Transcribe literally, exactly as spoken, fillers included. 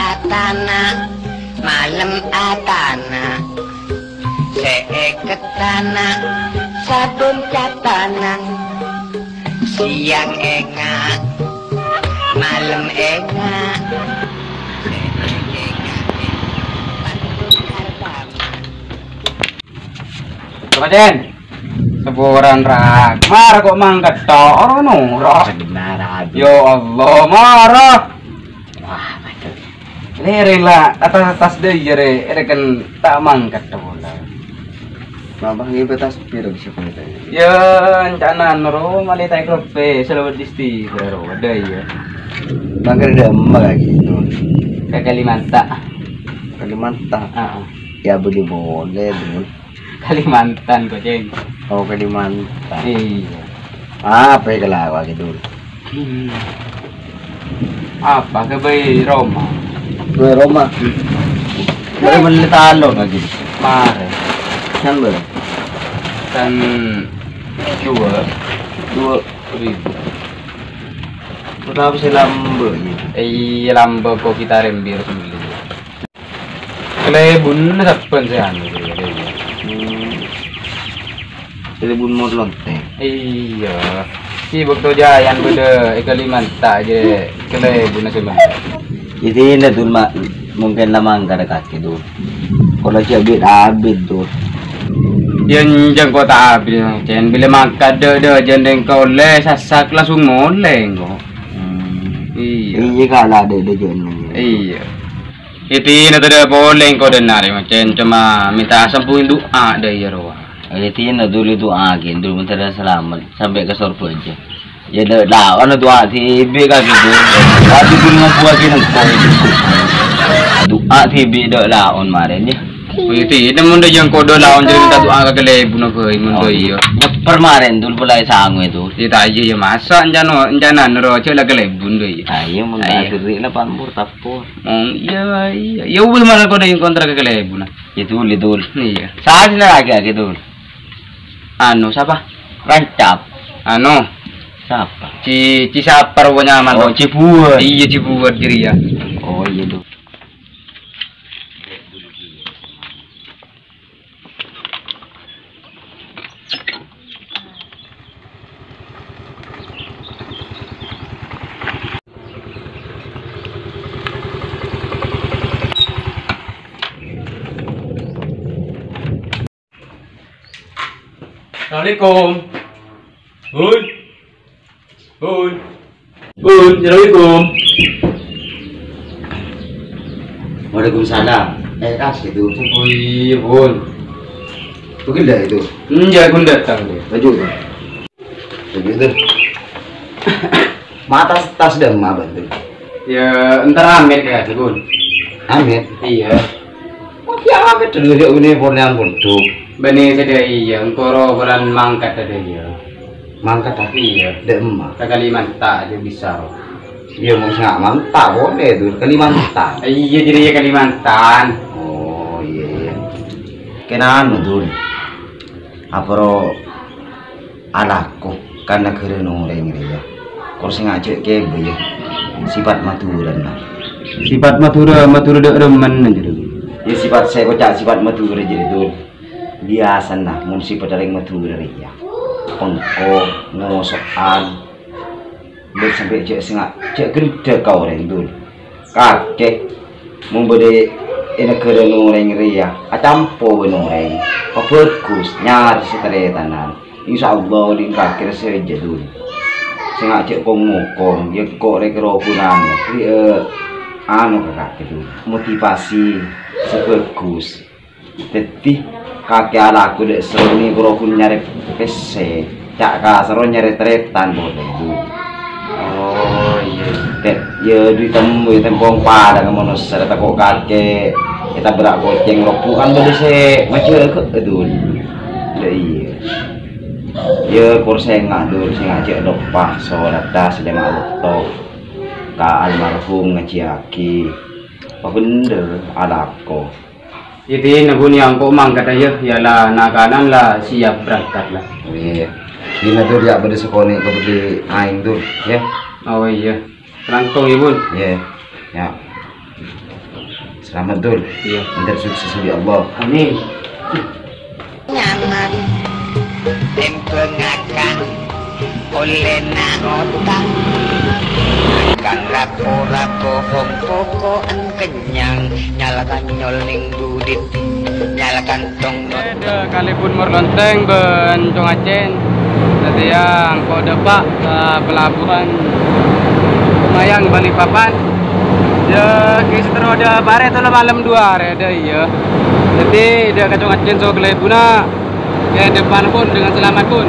Atana, malem atana, sè èketana, sabun catana, siang enga', malem enga', sè èkeka'è, pandhung hartana. Raden, saporana, Ra. Mara kok mangkat tok, ora noro'. Benar, aduh. Ya Allah, mara. Wah, aduh. Lèrè la, atas-atas dâ' iyâ, Rè. Èrè kan ta' mangkat tok, pola. Bapak ngibâ tas piro sih, Pak? Ya, rencana noro', malè ta' klopè, selawat istighfar, ada ya. Mangkat dâ' emma lagi, Dul. Ke Kalimantan. Kalimantan? Heeh. Ya, boleh-boleh, Dul. Kalimantan, Koceng. Oh, Kalimantan. Iya. Apa ya kalau lagi, Dul? Hmm. Apa ke bayi Roma? Bayi Roma. Bayi beli talon lagi. Mare. Kan bayi? Kan dua. Dua ribu. Kenapa sih lambek gitu? Iya, lambek kok kita rembir sendiri. Kalèbunna sabbhân sè anu, Bro. Hmm. Kalèbun mor lontèng. Iyâ. Sè bâkto jâjâ bâdâ è Kalimantan jâ kalèbunna sè mangkat. Jadi ini tuh, Mak, mungkin la mangkat kakè tuh. Kalau cek abit-abit tuh. Yâ, enjâ' kok ta' abit, Cen. Bilâ mangkat dâ'-dâ' jâ' ndeng kaulâ sasak langsung molè engko'. Hmm. Iyâ. Iyâ, kala dâ'-dâ' jâ' ndeng. Iyâ. Ètèna tadâ' polè engko' dâ' narè, Cen, coma mènta sampèyan du'a dâ' iyâ rowa. Ètèna duli du'a ghi', duli mènta salamet sampè' ka Sorbhâjâ. Yâ, dâ' laon du'a dhibi' ka gitu. Waduh, duli ngabuwâghi nengko. Du'a dhibi' dâ' laon marèn, yâ. Ètèna mon dâ' iyâ engko' dâ' laon jârèya mènta du'a ka kalèbunna bhâi, mon dâ' iyâ. Nyèpper marèn, dul, polè sangoè, dul. Yâ, ta' iyâ, yâ, masa' encana, encana noro' jâ' la kalèbun dâ' iyâ. Ayo, mon ayo. Akhirnya lah, Pak Murtad. Oh, iyâ, iyâ. Yâ wis, mara engko' dâ' iyâ kontra ka kalèbunna. Yâ, dul, yâ, dul. Iyâ. Sapa sè nalakè'aghi, dul? Anu, sapa? Rancap. Anu. Sapa? Ci, Ci sapa rupanya, Mas? Oh, Ci Buwet. Iyâ, Ci Buwet jârèya. Oh, iyâ, dul. Assalamualaikum. Bun. Bun. Bun, assalamualaikum. Waalaikumsalam. Eh, Kas, itu. Oh, iyâ, Bun. Bukan dah itu. Enjâ', Bun, datang deh. Baju itu. Baju itu. Mata tas dan ma bantu. Yâ, entar Amit ka, Bun. Amit? Iyâ. Oh, iyâ, Amit dulu, dia ini pon yang pondok. Bânnè sadhâjâ, iyâ, engko' ro bhâlân mangkat sadhâjâ. Mangkat, ah? Iyâ. Dâ' emma? Ka Kalimantan jâ' bisa, ro. Iyâ, mon sè nga' mangkat, boleh, dul. Kalimantan. Iyâ, jârèya Kalimantan. Oh, iyâ, iyâ. Kèng anu, dul. Apa ro alako ka naghârâna orèng rèya. Kor sè ngajhâk kèbâ, yâ. Sipat Madhurâna. Sipat Madhurâ, Madhurâ dâ' remmen, jârèya. Yâ, sipat sè koca' sipat Madhurâ, jârèya, dul. Biyasana mon sipatta rèng Madhurâ rèya, pengko, ngoso'an, bâ' sampè' jâ' sènga', jâ' ghândhâk ka orèng, dul. Kakè, mon bâdâ è naghârâna orèng rèya, acampo bân orèng, pabhâghus, nyarè sè tarètanan. Insyaallah, dhin kakè sè rèya, dul. Sènga' jâ' kong-mokong, yâ, kok rè-, karo ghunana, ri-, eh, anu ka kakè, dul. Motivasi sè bhâghus. Dhâddhi, kakè alako dâ' sèro nèko ro ghun nyarè pèssè, ca' kasarro nyarè tarètan polè, Bu. Oh, iyâ. Tè-, yâ, dhi temmo, yâ, tempong padâ ka manossa, tako' kakè ètabrak kocèng, robbhu kan bâdâ sè majâgâ, Dul. Lha, iyâ. Yâ, kor sènga', Dul, sènga' jâ' loppa, sholata sajâma' bâkto ka almarhum ngajhiyâghi. Pabhendher alako. Iyâ, dina, Bu, nèko engko' mangkat, yâ. Yâ, la, na'-kana' la siap berangkat, la. Oh, iyâ, iyâ. Dina, Dul, yâ, bâdâ sakonè' kabâdâ aèng, Dul, yâ. Oh, iyâ. Langkong, yâ, Bu. Iyâ, yâ. Selamat, Dul. Iya. Mudah-mudahan sukses, ya Allah. Amin. Nyaman. Tempengakan. Oleh nangotang. Kan rapo-rapo hong poko'en kenyang. Nyalakan nyol ning budit. Nyalakan tong not. Ḍâ' kalèbun Morlonteng bân Cong Acèn. Dhâddhi, ya, engko' ḍâpa' ka pelabuhan Kumayang, Balikpapan. Ya, kèng sè terro ḍâpa' arè tolo malem ḍu arè, ḍâ' iyâ. Dhâddhi, ḍâ' ka Cong Acèn so kalèbunna. Ya, depan pun dengan selamat pun.